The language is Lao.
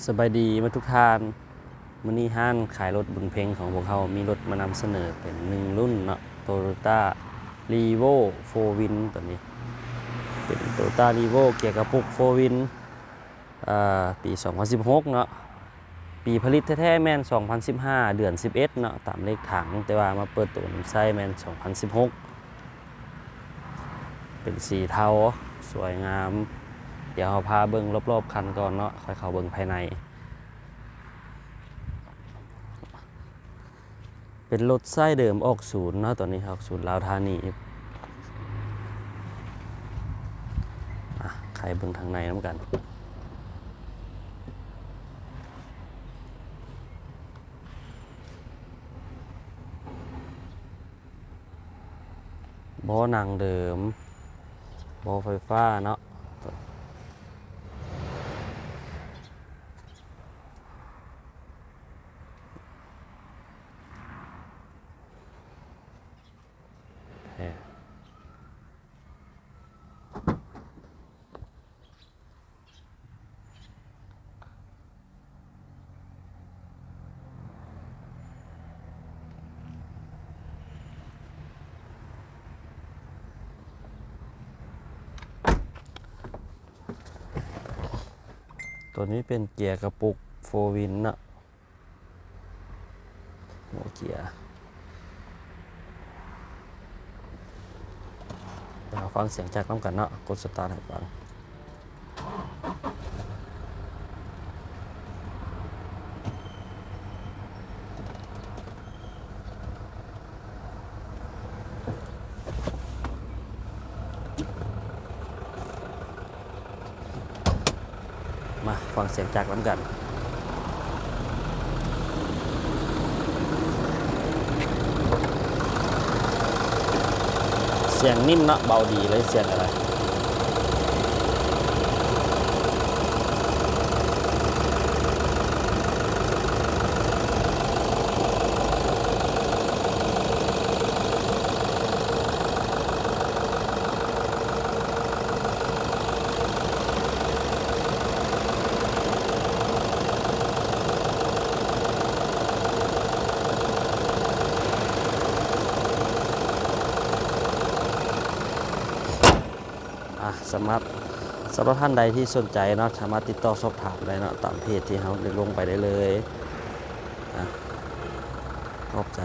ສະບາຍດີໝົດທຸກທ່ານ. ມື້ນີ້ຮ້ານຂາຍລົດບຸນເພັງຂອງພວກເຮົາມີລົດມານຳສະເໜີເປັນໜຶ່ງລຸ້ນເນາະ, Toyota Revo Four Wheel ຕົວນີ້ເປັນ Toyota Revo ເກຍກະປຸກ Four Wheel ເອີ ປີສອງພັນສິບຫົກເນາະ. ປີຜະລິດແທ້ໆແມ່ນສອງພັນສິບຫ້າ ເດືອນສິບເອັດເນາະ ຕາມເລກຖັງ, ແຕ່ວ່າມາເປີດໂຕນຳໃຊ້ແມ່ນສອງພັນສິບຫົກ ເປັນສີເທົາ ສວຍງາມ. ດຽວເຮົາພາເບິ່ງລອບໆຄັນກ່ອນເນາະ ຄ່ອຍເຂົ້າເບິ່ງພາຍໃນ. ເປັນລົດໄຊເດີມອອກສູນເນາະ, ຕອນນີ້ອອກສູນລາວທານີ. ອ່ະ ໄຂເບິ່ງທາງໃນນຳກັນ. ເບາະໜັງເດີມ, ເບາະໄຟຟ້າເນາະ. ຕົວນີ້ເປັນເກຍກະປຸກ Four Wheel ເນາະ. ຫົວເກຍ. ດຽວເຮົາຟັງສຽງຈັກນຳກັນເນາະ, ກົດສະຕາດໃຫ້ຟັງ. ມາຟັງສຽງຈັກນຳກັນ. ສຽງນິ້ມເນາະ, ເບົາດີເລີຍ, ສຽງອະໄລ. ອ່ະ ສາມາດ ສຳລັບທ່ານໃດທີ່ສົນໃຈເນາະ ສາມາດຕິດຕໍ່ສອບຖາມໄດ້ເນາະ ຕາມເພຈທີ່ເຮົາໄດ້ລົງໄປໄດ້ເລີຍ. ອ່ະ ຂອບໃຈ.